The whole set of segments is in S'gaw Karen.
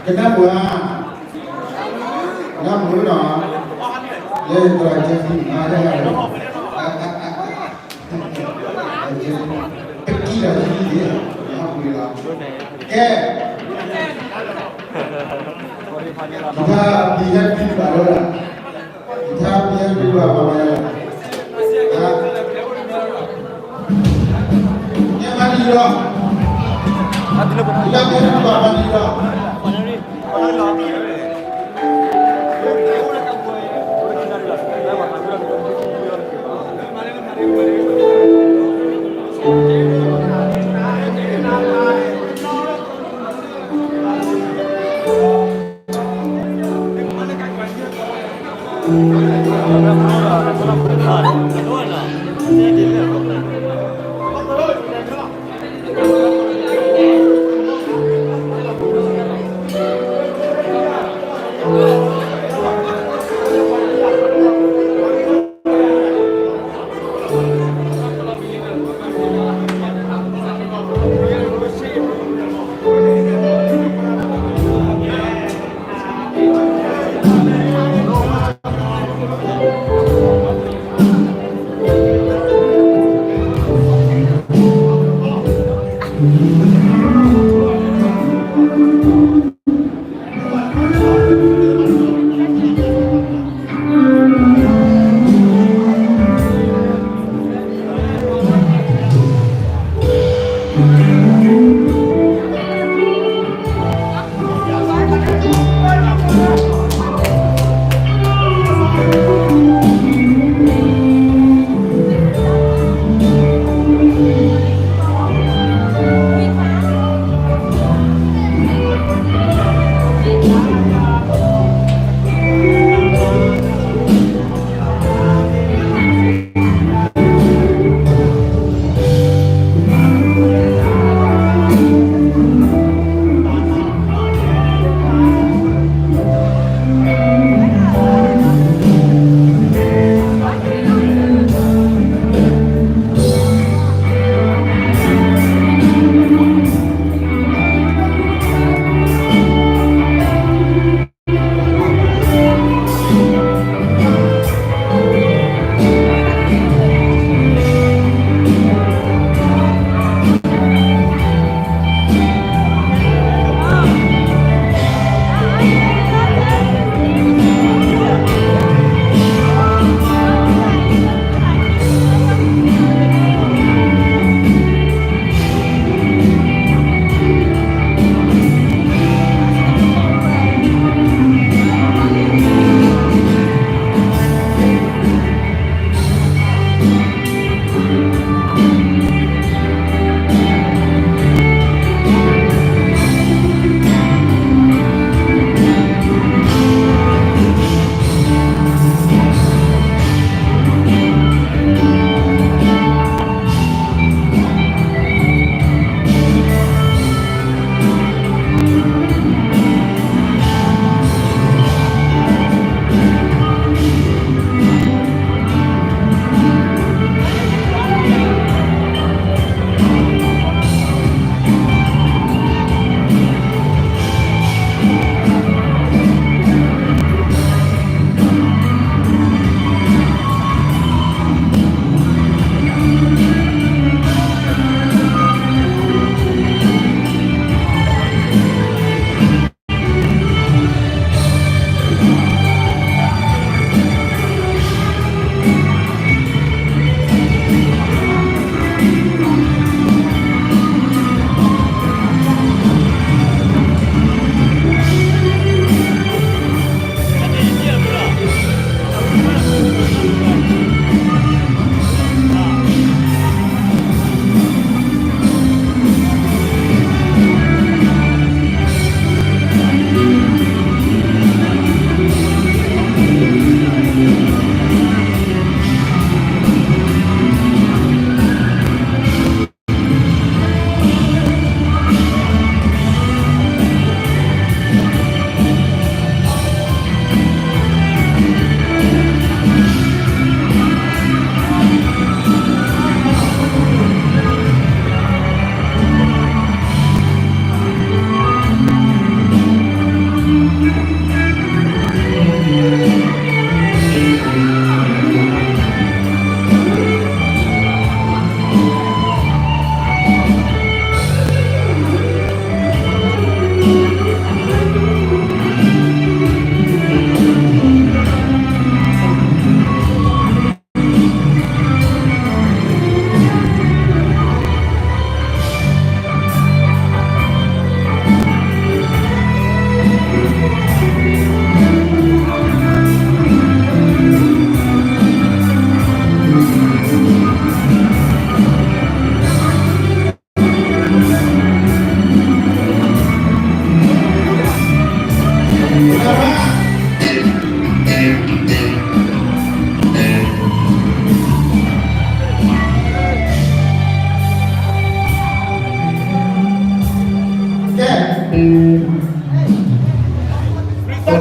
ကနၣ်ပှၤ, ကနၣ်ပှၤနီၤ, လၢသရၣ်ကဲသံနၤယဲၢ်ဂၤလီၤ, ပကံၢ်ဒီးယံၤန့ၣ်, ကနၣ်ပှၤလီၤ, ကဲ, ယထါဘံၣ်ဟဲဒုးဘၣ်လီၤ, ယထါဘံၣ်ဟဲဒုးဘၣ်ပှၤမၤယၤလီၤ, မၤဒ်အံၤလီၤ, ယထါဘံၣ်ဟဲဒုးဘၣ်မၤဒ်အံၤလီၤ.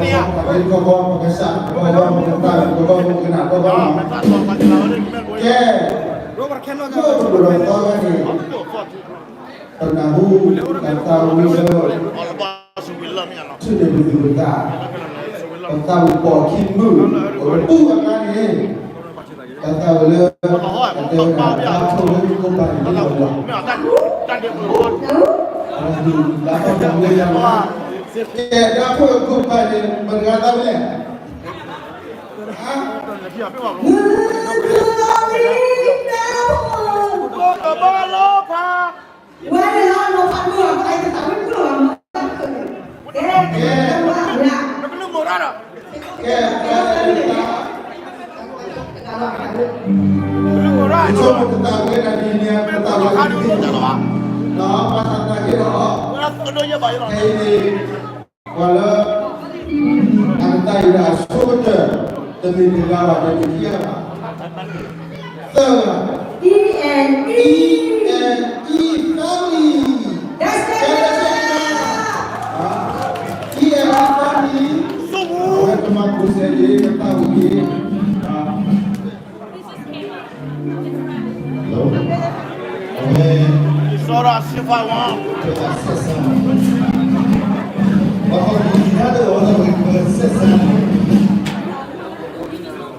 ပကစၢ် ပကဘီမုၢ်ကနၣ် ပကဘီမုၢ်ကနၣ် ပကဘီမုၢ် ကဲ ဒ်သိးပကဒိးသီန့ၣ် ပနၢ်ဟူ တၢ်သးဝံၣ်လၢ ထူၣ်န့ၢ်ပသူၣ်ပသး ပသးဝံၣ်ပိာ်ခံမုၣ် ပကပူၤအကျါန့ၣ် တၢ်သးဝံၣ်လၢ အတဲဝဲဒၣ် တၢ်ဖိၣ်လၢယကိးပၤန့ၣ် တၢ်သးဝံၣ်လီၤ. တၢ်သးဝံၣ်လၢ ကဲ တၢ်ဖိၣ်လၢယကိးပၤန့ၣ် မတၤတဂၤသးဝံၣ်လဲၣ်. မုၢ်ကလီၤဝံၤတၢ်ဖိၣ် ကဘီလီၤဖး ဝဲန့ၣ်လီၤ နီၢ်ဖးမုၢ်အီၤ ပသးဝံၣ်မုၢ်လီၤ ကဲ ကဲ ကဲ ကဲ ဆိကမိၣ်ပသးဝံၣ်ဝဲဒၣ်ဒ်န့ၣ် ပသးဝံၣ်ဝဲဒၣ်ဒ်န့ၣ် ဒီးဘၣ်ဆၣ်သနာ်က့ဒီး ခဲအံၤန့ၣ် ပှၤလၢ အကသးအံၤဒၣ်အဆိကတၢၢ် တမ့ၢ်တဂၤဘၣ် တမ့ၢ်ခံဂၤဘၣ် သၢဂၤ E and E. E and E family. That's it. E and E family. အဝဲကမၤပူၤဆဲးလံ ကသးဝံၣ်လံ Hello? Okay. Sora sifa wa. Sora sifa. Wa ko ni na de wa na ko sesa.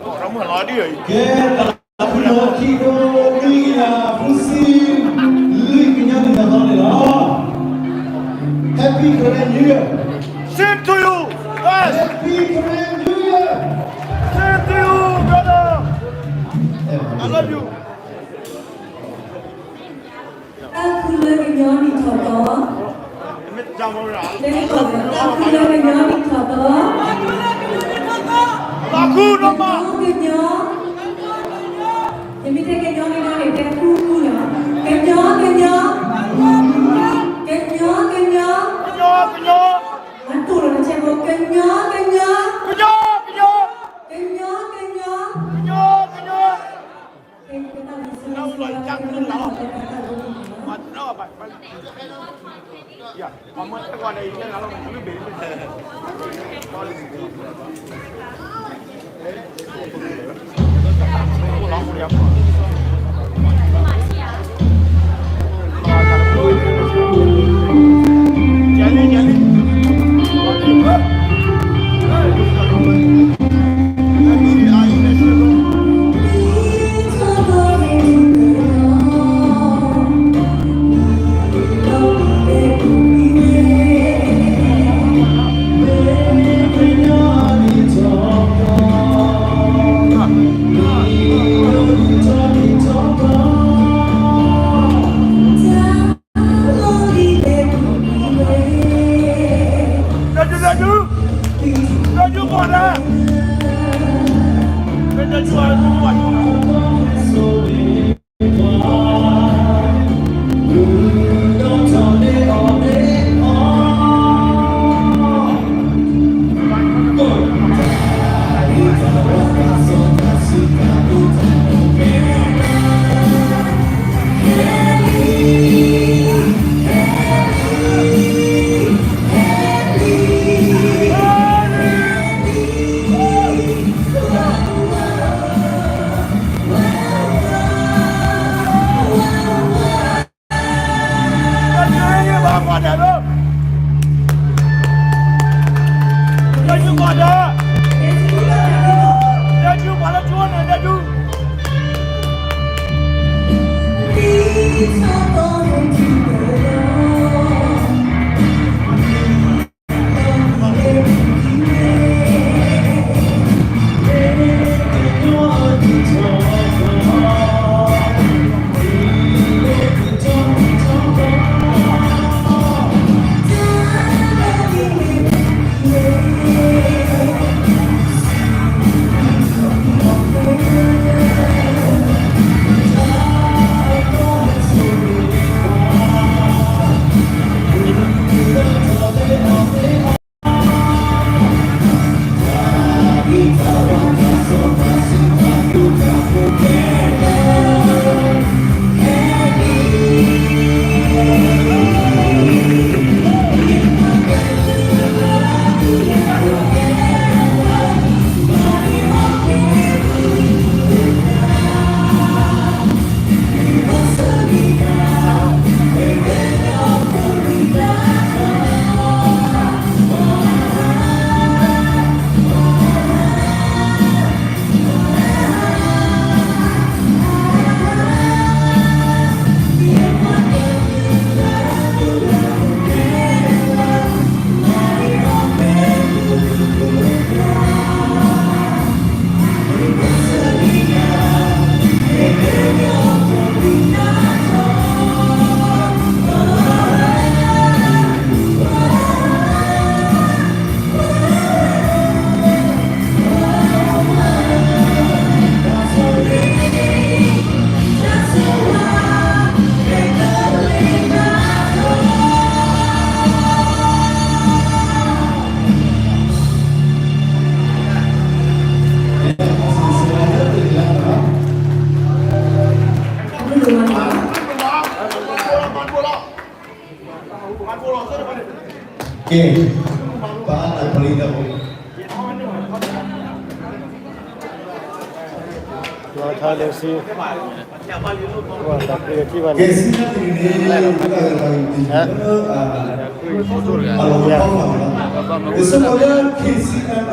Ora mo la di. Ke ta ku no ki do ni ya fusi. Li ki nya ni na la. Happy Karen New Year. Same to you. Yes. Happy Karen New Year. Same to you, brother. I love you. တၢ်ခူလၢကညီနံၣ်ထီၣ်သီ, တၢ်ခူလၢကညီနံၣ်ထီၣ်သီ, ကညီကညီ, ယမ့ၢ်တဲကညီကညီန့ၣ် တဲခူခူလီၤ, ကညီကညီ, ကညီကညီ, မၤတူၢ်လီၤတကဲးဖိ, ကညီကညီ, ကညီကညီ, ကညီကညီ, ကညီကညီ. ပအါတၢ်ပလံၤတၢ်အိၣ် လီၤထါလၢစံ ကဲ စံးတၢ်တမံၤန့ၣ် ပတၢ်ဂ့ၢ်တၢ်ဂ့ၢ်တံၤလၢ အလီၢ်တခီမးလီၤ. ကစၢ်ကီးလၢ ခ့စံးတၢ် သ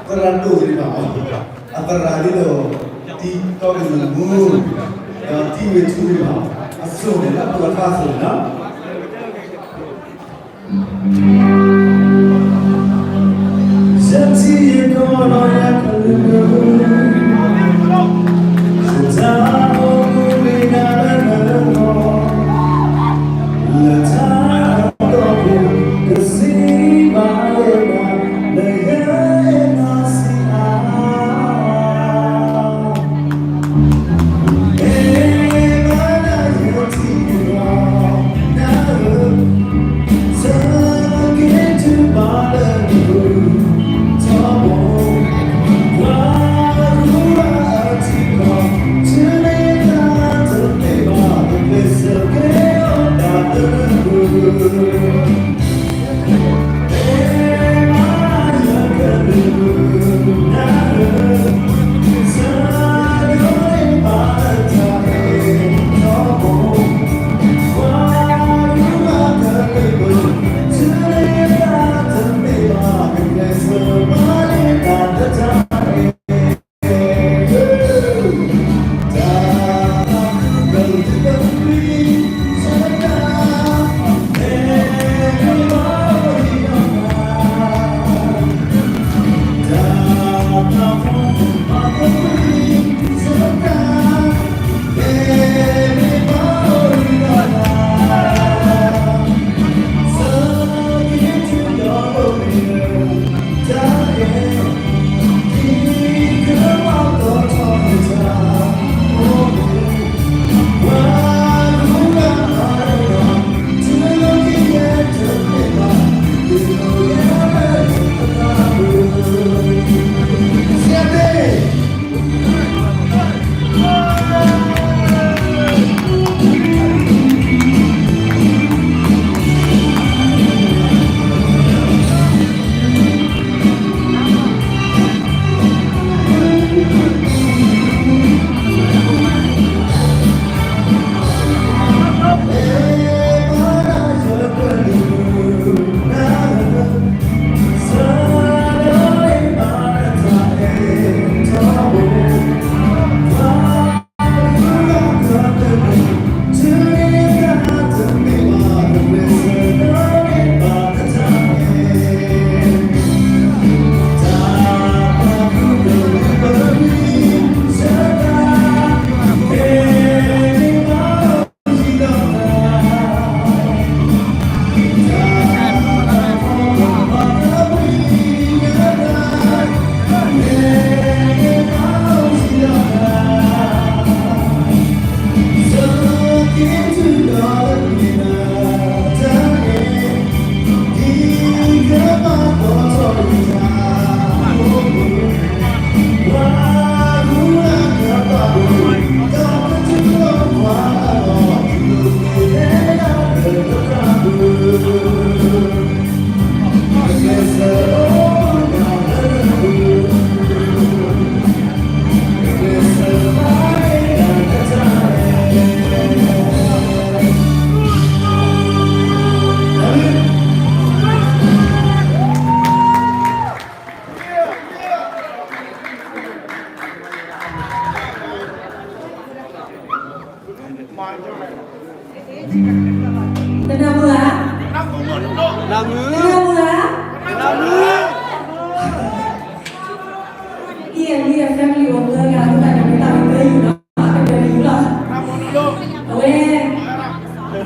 ရၣ်ဒိၣ်သ့ၣ်တဖၣ် အသရၣ်ဒ်သိး တံၤကီၢ်ကလုာ်မူ ဒီးတံၤဝ့ၢ်ထူသ့ၣ်တဖၣ် အစိၣ်န့ၣ် လၢပလီၢ်ခါအစိၣ်န့ၣ်လီၤ. တနၢ်ပၢၢ်ဧါ, တနၢ်ပၢၢ်ဧါ, တနၢ်ပၢၢ်ဧါ, အံၤအံၤအ family အိၣ်သၢဂၤ အဃိသတးန့ၣ် မ့ၢ်တၢ်ဝံၤသၢယူၢ်လီၤ, အကတၢၢ်တယူၢ်လီၤ, အဝဲ ပှၤလၢအဟဲ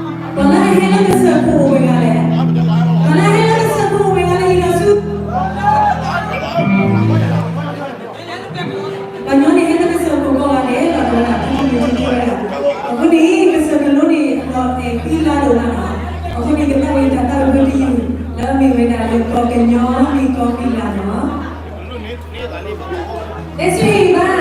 လၢကစၢၢ်ခိၣ်အိၣ်ဝဲဂၤလဲၣ်, ပှၤလၢအဟဲလၢကစၢၢ်ခိၣ်အိၣ်ဝဲဂၤလၢအံၤဒီးဆူ ပှၤညီန့ၣ်ဟဲလၢကစၢၢ်ခိၣ်ကိးဂၤဒဲးလီၤ, ဒီးလၢအဖံဖံမ့ၢ်ထံထံဝဲဒၣ်, အဃိန့ၣ် ကစၢၢ်ကလိန့ၣ် ဒီးအဲၣ်ဃံလၤဒိၣ်မးနီၤ, အဃိန့ၣ် ကသးဝံၣ်တၢ်သးဝံၣ်တယုၢ် လၢအမ့ၢ်ဝဲဒၣ်လၢကီၢ်ကညီမ့ၢ်ကီၢ်ဃံလၤနီၤ. တၢ်ဆိၣ်ဂ့ၤဘၣ်.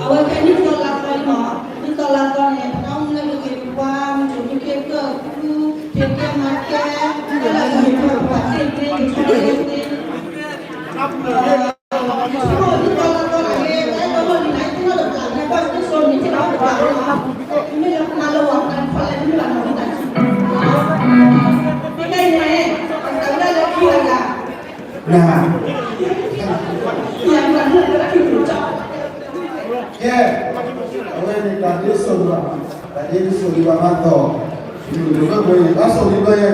အဝဲဖဲနံၣ်သီလါသီအံၤမ့ၢ် နံၣ်သီလါသီန့ၣ် ပတၢ်အိၣ်မူလၢပက့ၤကွၢ် မုၢ်ကျိၤမုၢ်က့ၢ်ကၢၢ်ကူ ဖံးကဲမၤကဲ ကဲလၢအဂ့ၤဖဲပှၤသ့ၣ်သ့ၣ်ကဆါကဲသ့ၣ် နံၣ်သီလါသီန့ၣ် တၢ်အဲၣ်ဒိးမုၢ်နံၤနၤ နံၣ်သီတဘျီ နကွၢ်စိၤနံၣ်သီတဘျီန့ၣ် မ့ၢ်လၢပနၢ်လၢဝၤ နဖီလဲၣ်မုၢ်လၢ်နီၢ်မုၢ်နၤ ဖဲအံၤန့ၣ် အသးဝဲဒၣ်လၢခံဂၤဂၤ န ကဲ, အဝဲန့ၣ်တၢ်ဒ်စိၤဒံးဘၣ်, တၢ်ဒ်စိၤဒံးဘၣ်မးသိး, ဒ်ဘၣ်ပှဲၤန့ၣ် ဘၣ်စိၤဒံးဘၣ်ယဲ,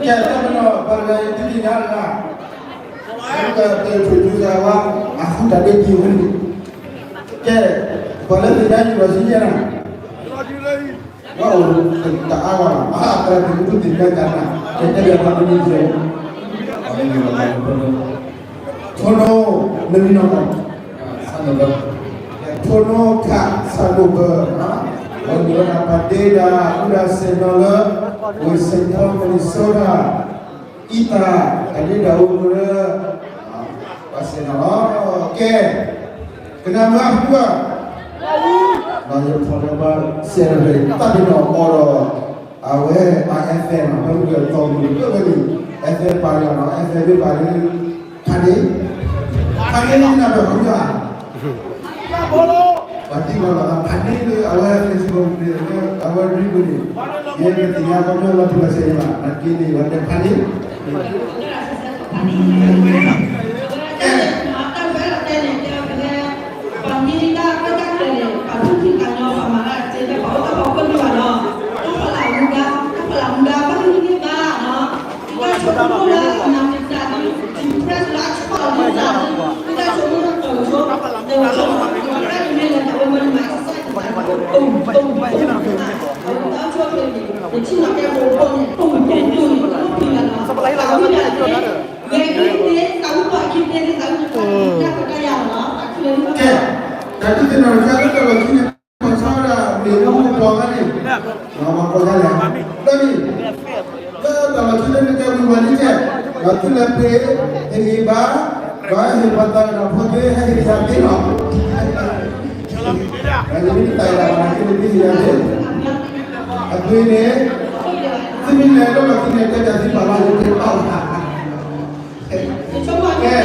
ကဲ တၢ်ပနီၣ် ပှၤတဂၤအံၤဒ်သ့ၣ်ညါတဂၤ, ကဲ ပှၤလၢသ့ၣ်ညါယံၤဘၣ်စံယဲနၤ ဘၣ်အိၣ်တအါဘၣ်, အသရၣ်သ့ၣ်မုၢ်သ့ၣ်ညါကနၤ, ကဲတဲဘၣ်ပှၤတမံၤစဲး, ထိနိ နမံၤနီၢ်နီၢ်, ထိနိခးဆၣ်ဒိၣ်ဘၢၣ်, အဝဲမ့ၢ်ဝဲဒၣ်ပှၤဒ့ဒၣ် အူဒၣ်စဲးနီၤလၢ ဝ့ၢ် Saint Paul Minnesota, အံသၣ် အဒ့ဒၣ်အိၣ်ကရၢ, ဘၣ်စဲးနီၤလီၤ, ကဲ, ကနၣ်မုာ်အဖုဘၣ်, ယဖီၣ်လၢဘၣ်စဲးနီၤဖဲ တၢ်ဒ်န့ၣ်အီၤဒီး အဝဲ အ FM နီၤ ဖဲမုၢ်ကဲသီမုၢ်ကဲဝဲန့ၣ် FM ပာ်လီၤနီၤ FM ဒ်ပာ်လၢ ဖးန့ၣ်, ဖးန့ၣ်လၢနၢ်ပၢၢ်ခီပညီဧါ, ပှၤသံလီၤလီၤ ဖးန့ၣ်လၢအဝဲ Facebook န့ၣ် အဝဲ ရံပူၤန့ၣ် ယဲကသ့ၣ်ညါခီပညီလီၤတံၢ်လီၤဆဲးယဘၣ် နာ်က့န့ၣ် ဝဲတဲဖးန့ၣ် ကဲ, တၢ်ဒုးသ့ၣ်နီၣ်တခါလၢတၢ်လီၢ်ခံန့ၣ် ပှၤဆါဝဲဒၣ်မ့ၣ်အူပှၤဂၤန့ၣ်, ပှၤကိးဂၤလဲၣ်, ဒီးန့ၣ်, လၢတၢ်လီၢ်ခံလၢနကဲဝံၤဝဲန့ၣ်ကဲ, ဒီးသုလဲၤပှ့ၤ, ဟ့ၣ်ဂံၢ်ဘါ, ဒီးဟ့ၣ်ပှၤသးဝဲဒၣ်ဖိသ့ ဟဲက့ၤယၤသ့လီၤ, ဒီးယမ့ၢ်တသးဝဲဒၣ်ဘၣ်န့ၣ် က့ၤန့ၣ်သ့ၣ်ညါသ့, အပှ့ၤန့ၣ်, သုမ့ၢ်လဲၤလၢလီၢ်ခံန့ၣ် တဲတၢ်သံပာ်လီၤယတဲတဘၣ်ဘၣ် ကဲ,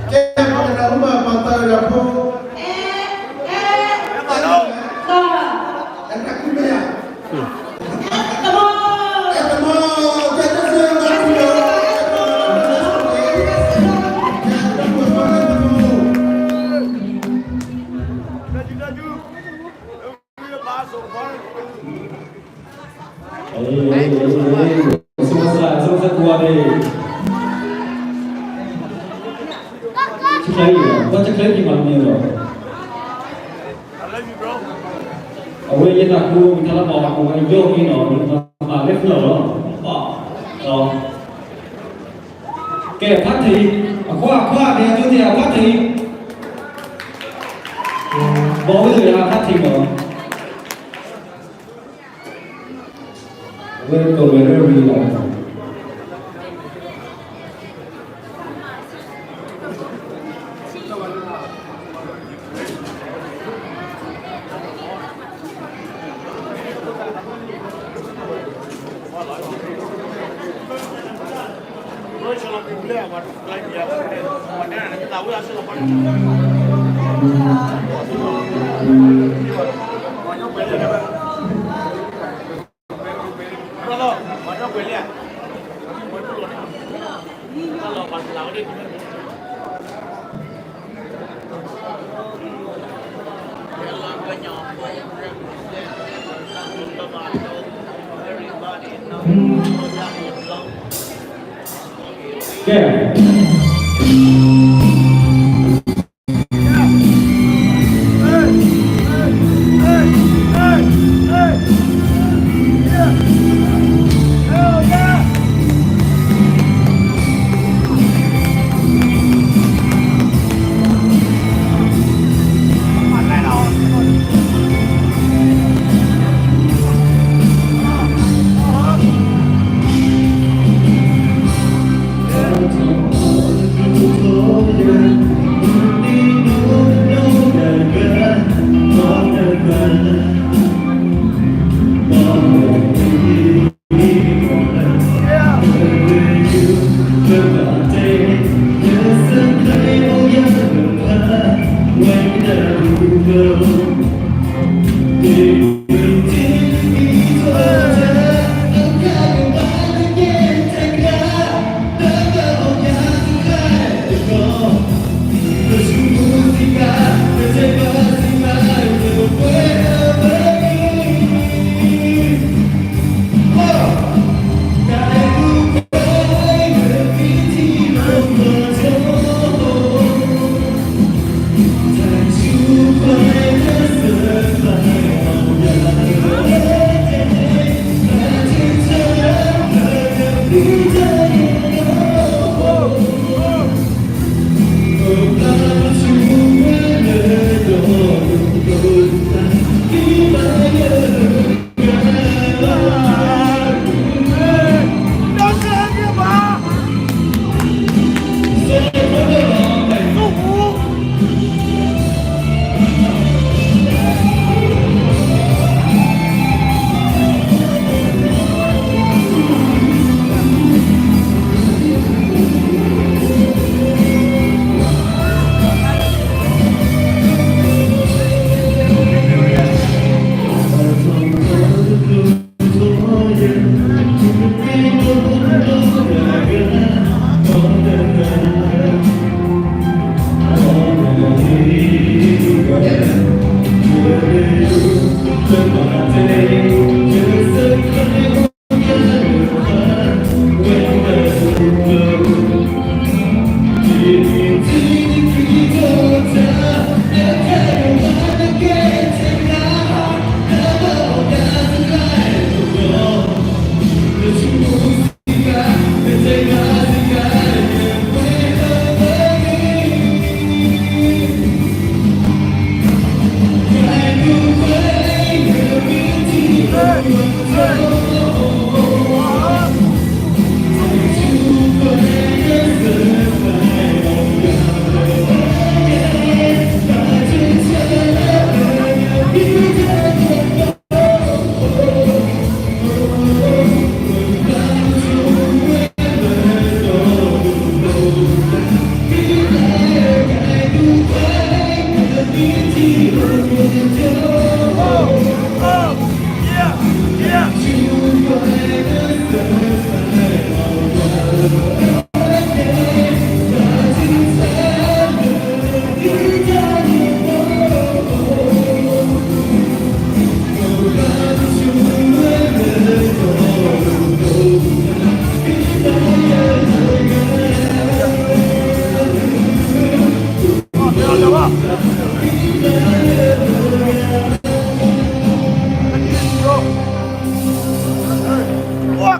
ကဲ, ပှၤကနၣ်ဟူဘၣ်ပှၤသးဝဲဒၣ်ဖိ, အတၢ်ကူၣ်မ့ၢ်ဧါ, အဲၣ်သမီၣ်, အဲၣ်သမီၣ်, ကဲ, ဆိကမိၣ်သး, ဆိကမိၣ်သးကွၢ်န့ၣ်, တချ့အံၤ, ဘၣ်တချ့အံၤမၤမ့ၢ်လီၤ, အဝဲယသးကူၣ်မ့ၢ်တၢ်လၢပှၤမၤအီၤဝဲယီၢ်က့ၤနီၤ, မၤလၢဖျၢၣ်လီၤ, ကဲ, ဖါတံၢ်, အခွါ, အခွါ, ကဲ, အဒိသ့ၣ်အဖါတံၢ်, ဘီဝဲသ့ၣ်အဖါတံၢ်မး, အဝဲကီၢ်ဝဲလၢရံလီၤ.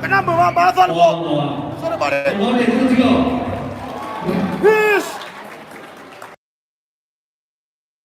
ကနၣ်မုာ်မး ဘါသီတဘိ, သီတဘိန့ၣ်,